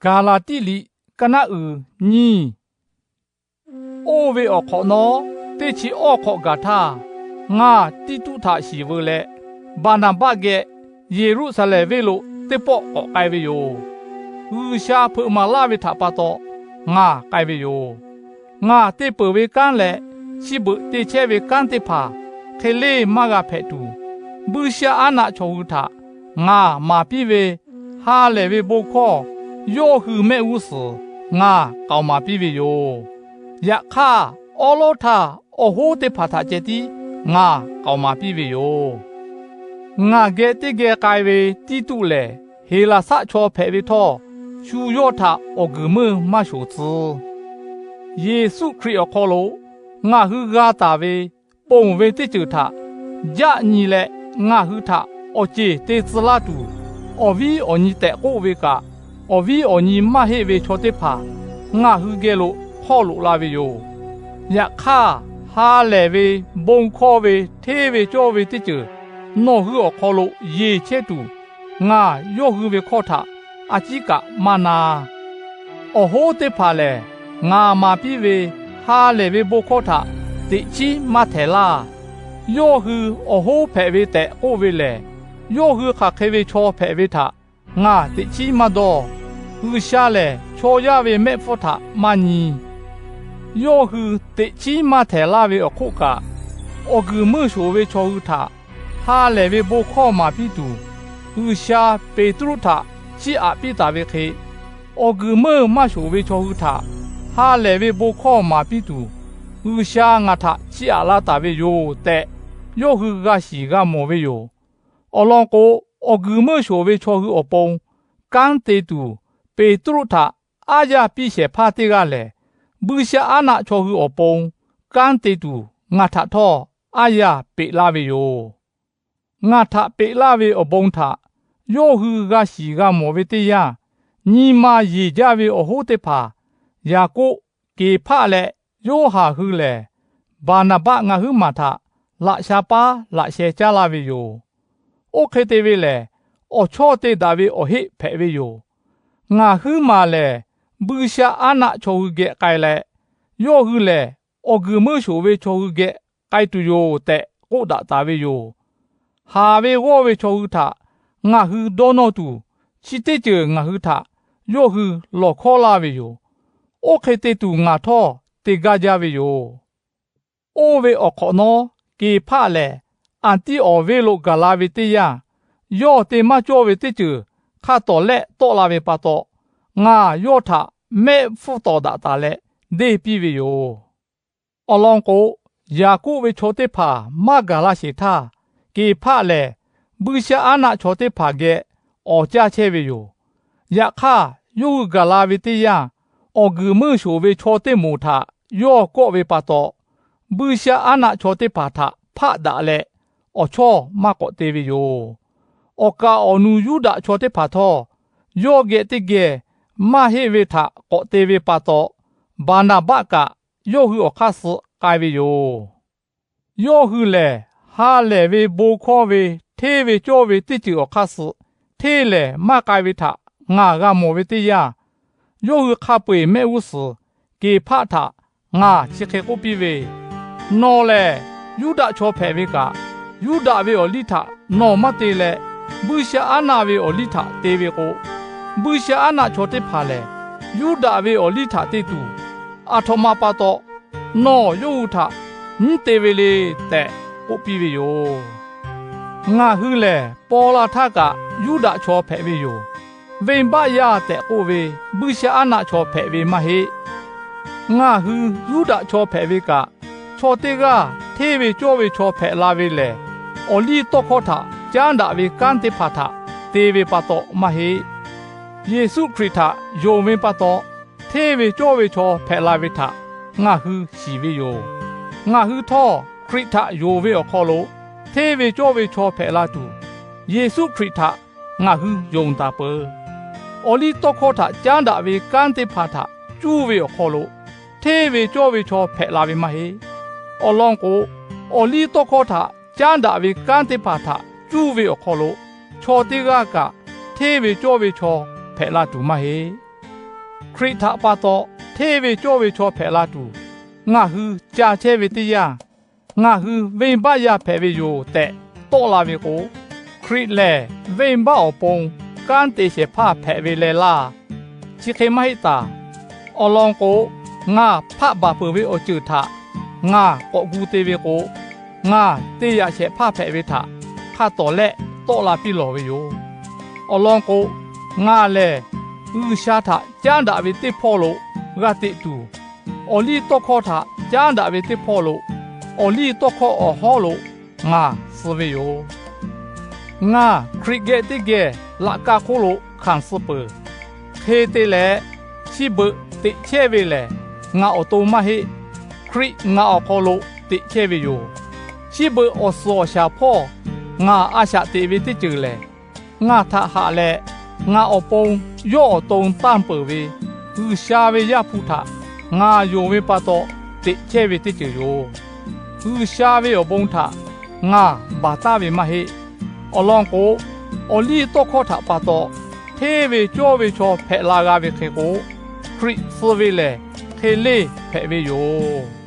Gaˍlaˍtiˆ liꞈ ka naˆ uiˍ nyiˇ. Oˇ ve awˬ hk'awꞈ nawˉ, teˇ chi awˇ hk'awꞈ gaˬ htaˇ, ngaˬ Tiˇtuˆ htaꞈ shiˍ veu leh, Baˍnaˍbaˆ geh Yeˍruˆsaˍlehnˍ venˇ lo teˇ pawˆ k'awꞈ k'ai ve yoˬ. G'uiˬsha hpeuꞈ maˍ laˇ ve htaꞈ pa taw ngaˬ k'ai ve yoˬ. Ngaˬ te peuˬ ve kanˉ leh chi beuꞈ te chehˇ ve kanˉ teˇ hpaˍ hk'e leˇ maˇ g'a hpehꞈ tuˬ, buiˇshaˆaˉnaˆ chaw hui htaꞈ ngaˬ maˍ piˇ ve ha lehˬ ve bon hkawˇ yawˇ hui mehˆ g'uˇ suhˍ ngaˬ k'aoˍ maˍ piˇ ve yoˬ. Yaꞈ hk'aˇ, awˉ lawˉ htaˇ awˬ hoˉ teˇ hpaˍ htaꞈ ceh tiˉ ngaˬ k'aoˍ maˍ piˇ ve yoˬ. Ngaˬ geh teˇ geh k'ai ve Tiˇtuˆ lehˬ, Heˍlaˍsaˆ chaw hpehꞈ ve htawˇ, shu yawˇ htaꞈ awˬ guiˬ meuˇ maˇ shoˍ tcuh. Yeˍsuˆ Hkriꞈ awˬ hk'aw lo ngaˬ hui g'a taˍ ve ponˬ ve teˇ ceuˬ htaꞈ jaˆ nyi leh, ngaˬ hui htaꞈ awˬ ceˬ te tcuh laˇ tuˬ, awˬ viˉ awˬ nyi tehꞈ k'oˆ ve kaꞈ, awˬ viˉ awˬ nyi maˇ heˆ ve chaw teˇ hpaˍ ngaˬ hui geh lo hk'awˇ loꞈ la ve yoˬ. Yaꞈ hk'aˇ, ha lehˬ ve bon hkawˇ ve hteˇ ve cawˇ ve teˇ ceuˬ nawˬ hui awˬ hk'aw lo yeˬ chehˇ tuˬ, ngaˬ yawˇ hui ve hkawˇ htaꞈ a ciˉ kaꞈ maˇ na. Awˬ hoˉ teˇ hpaˍ lehˬ, ngaˬ maˍ piˇ ve ha lehˬ ve bon hkawˇ htaꞈ teꞈ chiˉ maˇ htehˍ laˇ. Yawˇ hui awˬ hoˉ hpehꞈ ve tehꞈ k'oˆ ve lehˬ, yawˇ hui hk'aˬ hk'e ve chaw hpehꞈ ve htaꞈ ngaˬ teꞈ chiˉ maˇ dawˇ. G'uiˬsha lehˬ chaw yaˇ ve mehˆ hpfuhˇ htaꞈ maˇ nyi. Yawˇ hui teꞈ chiˉ maˇ htehˍ laˇ ve awˬ hk'oˆ kaꞈ, awˬ guiˬ meuˇ shoˍ ve chaw hui htaꞈ ha lehˬ ve bon hkawˇ maˍ piˇ tuˬ, G'uiˬsha Peˍtruˆ htaꞈ chiˇ aꞈ piˇ taˍ ve hk'e, awˬ guiˬ meuˇ maˇ shoˍ ve chaw hui htaꞈ ha lehˬ ve bon hkawˇ maˍ piˇ tuˬ, G'uiˬsha ngaˬ htaꞈ chiˇ aꞈ la taˍ ve yoˬ tehꞈ, yawˇ hui g'a shiˍ g'a mawˬ ve yoˬ. Awˬ lawn k'o, awˬ guiˬ meuˇ shoˍ ve chaw hui awˬ pon kanˉ te tuˬ, Peˍtruˆ htaꞈ aˉ yaˇ piˇ shehˍ hpaˇ teˇ g'aˇ lehˬ, buiˇshaˆaˉnaˆ chaw hui awˬ pon kanˉ te tuˬ ngaˬ htaꞈ htawˇ aˉ yaˇ peꞈ laˇ ve yoˬ. Ngaˬ htaꞈ peꞈ laˇ ve awˬ bon htaꞈ yawˇ hui g'a shiˍ g'a mawˬ ve teˇ yanˇ, nyi ma yeˬ jaˇ ve awˬ hoˉ teˇ hpaˍ Yaˍkoˆ, Keˍhpaˆ leh Yoˇhanˬ hui lehˬ, Baˍnaˍbaˆ ngaˬ huiˉ maˬ htaꞈ laꞈ sha paˉ laꞈ sheh caˉ laˇ ve yoˬ. Oˇ hk'e te ve lehˬ, awˬ chawˇ te daꞈ ve awˬ heˆ hpehꞈ ve yoˬ. Ngaˬ huiˉ maˬ lehˬ, buiˇshaˆaˉnaˆ chaw hui geh k'ai leh, yawˇ hui lehˬ awˬ guiˬ meuˇ shoˍ ve chaw hui geh k'ai tuˬ yoˬ tehꞈ k'oˆ daꞈ taˍ ve yoˬ. Haˍ ve g'awˇ ve chaw hui htaꞈ ngaˬ hui dawˇ nawˇ tuˬ, chi teˇ ceuˬ ngaˬ hui htaꞈ yawˇ hui lawˬ hkawˉ laˇ ve yoˬ. Oˇ hk'e te tuˬ ngaˬ htawˇ te gaˇ jaˇ ve yoˬ. Oˇ ve awˬ hk'awꞈ nawˉ, Keˍhpaˆ lehˬ Anˍtiˆawˍ venˇ lo gaˬ la ve teˇ yanˇ, yawˇ te maˇ cawˇ ve teˇ ceuˬ hk'a tawˍ lehˆ tawˆ la ve pa taw, ngaˬ yawˇ htaꞈ mehˆ hpfuhˇ tawˍ daꞈ taˍ leh deˇ piˇ ve yoˬ. Awˬ lawn k'o, Yaˍkoˆ ve chaw teˇ hpaˍ maˇ gaˬ la sheˍ htaˇ, Keˍhpaˆ lehˬ buiˇshaˆaˉnaˆ chaw teˇ hpaˍ geh awˍ caˇ chehˇ ve yoˬ. Yaꞈ hk'aˇ, yawˇ hui gaˬ la ve teˇ yanˇ, awˬ guiˬ meuˇ shoˍ ve chaw teˇ moˍ htaꞈ yawˇ kawˆ ve pa taw, buiˇshaˆaˉnaˆ chaw teˇ hpaˍ htaꞈ hpaˆ daꞈ leh awˬ chawˇ maˇ k'awꞈ te ve yoˬ. Awˬ kaˍ awˬ nu Yuˇdaꞈ chaw teˇ hpaˍ htawˇ, yawˇ geh teˇ geh maˇ heˆ ve htaꞈ k'awꞈ te ve pa taw, Baˍnaˍbaˆ kaꞈ yawˇ hui awˬ hk'aˇ suh k'ai ve yoˬ. Yawˇ hui lehˬ, ha lehˬ ve bon hkawˇ ve hteˇ ve cawˇ ve teˇ ceuˬ awˬ hk'aˇ suh hteˇ lehˬ maˇ k'ai ve htaꞈ ngaˬ g'a mawˬ ve teˇ yanˇ, yawˇ hui hk'a peu-eˬ mehˆ g'uˇ suhˍ Keˍhpaˆ htaꞈ ngaˬ chi hk'e k'oˆ piˇ ve, Nawˬ lehˬ Yuˇdaꞈ chaw hpehꞈ ve kaꞈ, Yuˇdaꞈ ve awˬ liˇ htaꞈ nawˬ maˇ te leh, buiˇshaˆaˉnaˆ ve awˬ liˇ htaꞈ te ve k'o, buiˇshaˆaˉnaˆ chaw teˇ hpaˍ lehˬ Yuˇdaꞈ ve awˬ liˇ htaꞈ te tuˬ, aˬ htoꞈ ma pa taw nawˬ yawˇ hui htaꞈ nyiˉ te ve le tehꞈ k'oˆ piˇ ve yoˬ. Ngaˬ hui lehˬ paw la htaˇ kaꞈ Yuˇdaꞈ chaw hpehꞈ ve yoˬ. Venˇbaˆ yaˇ tehꞈ k'oˆ ve buiˇshaˆaˉnaˆ chaw hpehꞈ ve maˇ heˆ. Ngaˬ hui Yuˇdaꞈ chaw hpehꞈ ve kaꞈ, chaw teˇ g'aˇ hteˇ ve cawˇ ve chaw hpehꞈ la ve lehˬ, awˬliˇtawˇhkawˇ htaꞈ caˉ daꞈ ve kanˉ teˇ hpaˍ htaꞈ te ve pa taw maˇ heˆ. Yeˍsuˆ Hkriꞈ htaꞈ yonˍ ve pa taw, hteˇ ve cawˇ ve chaw hpehꞈ la ve htaꞈ ngaˬ hui shiˍ ve yoˬ. Ngaˬ hui htawˇ Hkriꞈ htaꞈ yonˍ ve awˬ hk'aw lo hteˇ ve cawˇ ve chaw hpehꞈ la tuˬ, Yeˍsuˆ Hkriꞈ htaꞈ ngaˬ hui yonˍ taˍ peuˬ. Awˬliˇtawˇhkawˇ htaꞈ caˉ daꞈ ve kanˉ teˇ hpaˍ htaꞈ cuˇ ve awˬ hk'aw lo, hteˇ ve cawˇ ve chaw hpehꞈ la ve maˇ heˆ. Awˬ lawn k'o, awˬliˇtawˇhkawˇ htaꞈ caˉ daꞈ ve kanˉ teˇ hpaˍ htaꞈ cuˇ ve awˬ hk'aw lo, chaw teˇ g'aˇ kaꞈ hteˇ ve cawˇ ve chaw hpehꞈ la tuˬ maˇ heˆ. Hkriꞈ htaꞈ pa taw hteˇ ve cawˇ ve chaw hpehꞈ la tuˬ, ngaˬ hui ca chehˇ ve teˇ yanˇ, ngaˬ hui venˇbaˆ yaˇ hpehꞈ ve yoˬ tehꞈ tawˆ la ve k'o, Hkriꞈ lehˬ venˇbaˆ awˬ pon kanˉ te shehˍ hpaˇ hpehꞈ ve leh laˇ. Chi hk'e maˇ heˆ taˍ. Awˬ lawn k'o, ngaˬ hpaˆ baˬ peuˬ ve awˬ ceuˬ htaꞈ ngaˬ k'awꞈ gu te ve k'o, ngaˬ te yaꞈ shehˍ hpaˇ hpehꞈ ve htaꞈ hk'a tawˍ lehˆ tawˆ la piˇ lawˬ ve yoˬ. Awˬ lawn k'o, ngaˬ lehˬ G'uiˬsha htaꞈ caˉ daꞈ ve teˇ hpawˇ lo g'a teꞈ tuˬ, awˬ liˇ tawˇ hkawˇ htaꞈ caˉ daꞈ ve teˇ hpawˇ lo awˬ liˇ tawˇ hkawˇ awˬ hawˉ lo ngaˬ suh ve yoˬ. Ngaˬ Hkriꞈ geh teˇ geh laꞈ ka hk'oˆ lo hkanˍ suh peuˬ. Hk'e te leh, chi beuꞈ teꞈ chehˇ ve lehˬ ngaˬ awˬ to maˇ heˆ. Hkriꞈ ngaˬ awˬ hk'aw lo teꞈ chehˇ ve yoˬ. Chi beuꞈ awˬ suhˍ awˬ shaˍ hpawˇ ngaˬ a shaꞈ teꞈ ve teˇ ceuˬ lehˬ, ngaˬ htaꞈ haꞈ leh, ngaˬ awˬ pon yawˇ awˬ to tanˇ peuˬ ve G'uiˬsha ve Yaˇ hpu htaꞈ ngaˬ yonˍ ve pa taw teꞈ chehˇ ve teˇ ceuˬ yoˬ. G'uiˬsha ve awˬ bon htaꞈ ngaˬ baˬ taˉ ve maˇ heˆ. Awˬ lawn k'o, awˬ liˇ tawˇ hkawˇ htaꞈ pa taw hteˇ ve cawˇ ve chaw hpehꞈ la g'a ve hk'e k'o, Hkriꞈ suh ve lehˬ hk'e leˇ hpehꞈ ve yoˬ.